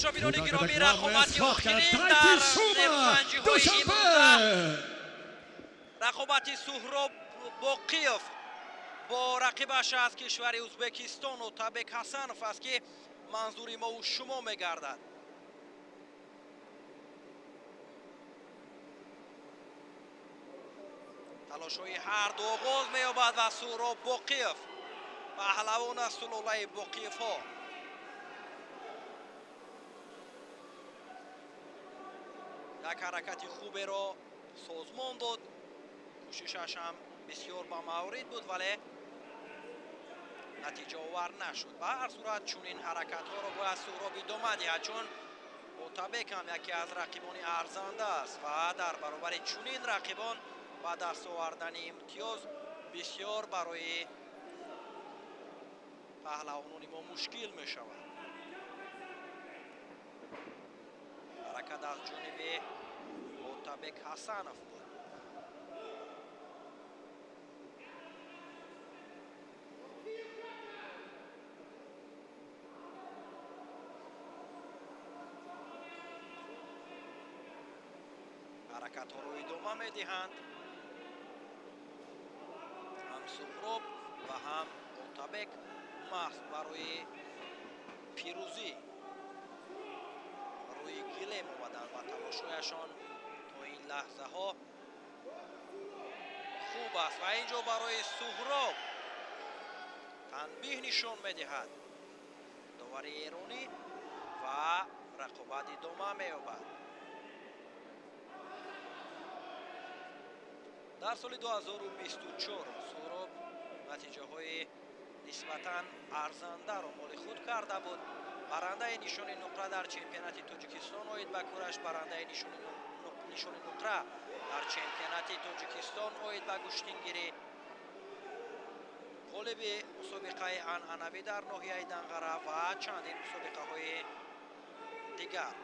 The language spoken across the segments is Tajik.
Тамошобинони гиромӣ, рақобати охирин дар нерӯсанҷиҳои имрӯза, рақобати Суҳроб Боқиев бо рақибаш аз кишвари Ӯзбекистон Отабек Ҳасанов аст, ки манзури мову шумо мегардад. Талошҳои ҳар ду оғоз меёбад ва Суҳроб Боқиев паҳлавон аз сулолаи Боқиевҳо як ҳаракати хуберо созмон дод. Кӯшишаш ҳам бисёр ба маврид буд, вале натиҷаовар нашуд. Ба ҳар сурат, чунин ҳаракатҳоро бояд Суҳроб идома диҳад, чун Отабек ҳам яке аз рақибони арзанда аст ва дар баробари чунин рақибон ба даст овардани имтиёз бисёр барои паҳлавонони мо мушкил мешавад. Ҳаракат аз ҷониби Отабек Ҳасанов буд. Ҳаракатҳоро идома медиҳанд ҳам Суҳроб ва ҳам Отабек, маҳз барои пирӯзӣ рӯи гилем омаданд ва тамошояшон то ин лаҳзаҳо хуб аст. Ва инҷо барои Суҳроб танбиҳ нишон медиҳад довари эронӣ ва рақобат идома меёбад. Дар соли 2024 Суҳроб натиҷаҳои нисбатан арзандаро моли худ карда буд. Барандаи нишони нуқра дар чемпионати Тоҷикистон оид ба кураш, барандаи нишони нуқра дар чемпионати Тоҷикистон оид ба гӯштингирӣ, ғолиби мусобиқаи анъанавӣ дар ноҳияи Данғара ва чандин мусобиқаҳои дигар.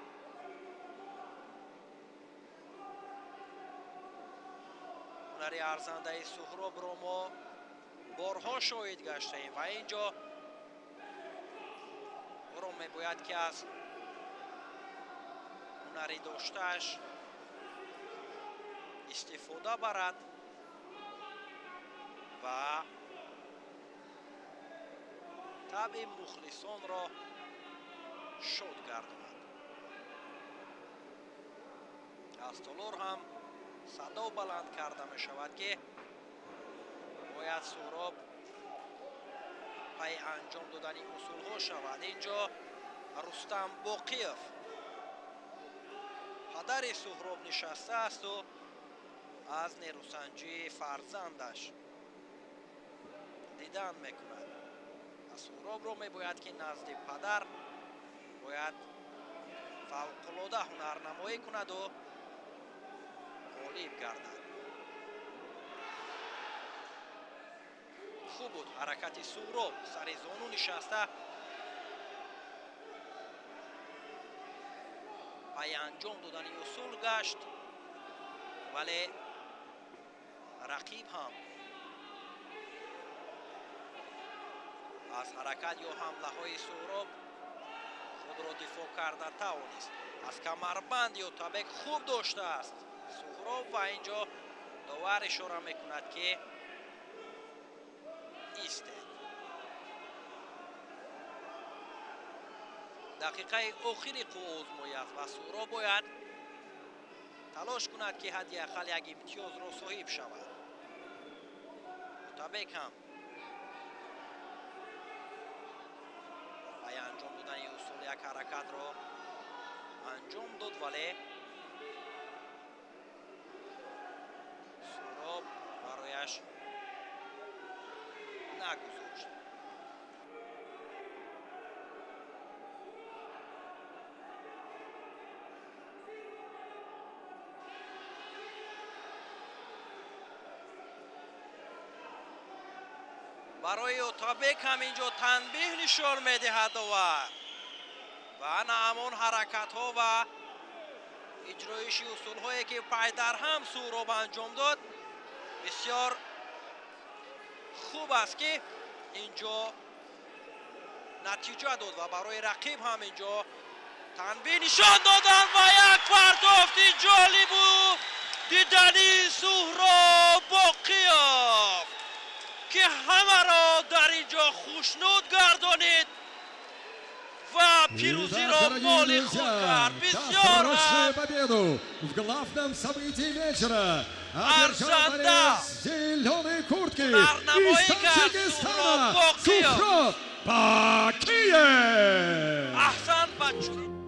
Ҳунари арзандаи Суҳробро мо борҳо шоҳид гаштаем ва инҷо ӯро мебояд, ки аз ҳунари доштааш истифода барад ва табъи мухлисонро шод гардонад. Аз толор ҳам садо баланд карда мешавад, ки бояд Суҳроб пай анҷом додани усулҳо шавад. Инҷо Рустам Боқиев, падари Суҳроб, нишастаасту аз нерӯсанҷии фарзандаш дидан мекунад. Суҳробро мебояд, ки назди падар бояд фавқулода ҳунарнамоӣ кунаду ғолиб гардад. Хуб буд ҳаракати Суҳроб, сари зону нишаста пай анҷом додани усул гашт, вале рақиб ҳам аз ҳаракат ё ҳамлаҳои Суҳроб худро дифоъ карда тавонист. Аз камарбанд Отабек хуб доштааст Суҳроб ва инҷо довар ишора мекунад, ки истед. Дақиқаи охири қувваозмоӣ аст ва Суҳроб бояд талош кунад, ки ҳадди ақал як имтиёзро соҳиб шавад. Отабек ҳам пай анҷом додани усул як ҳаракатро анҷом дод, вале Суҳроб барояш нагузошт. Барои Отабек ҳам инҷо танбиҳ нишон медиҳад довар ва на ҳамон ҳаракатҳо ва иҷроиши усулҳое, ки пайдарҳам Суҳроб анҷом дод, бисёр хуб аст, ки инҷо натиҷа дод ва барои рақиб ҳам инҷо Танбеҳ нишон доданд ва як партофти ҷолибу дидани Суҳроб Боқиёв, ки ҳамаро дар ин ҷо хушнуд гардонид ва пирӯзиро моли худ кард. Бисёр победу в главном событии вечера одержал борец в зеленой куртке из Таджикистана Сухроб Бакиев. Аҳсан ба чунин.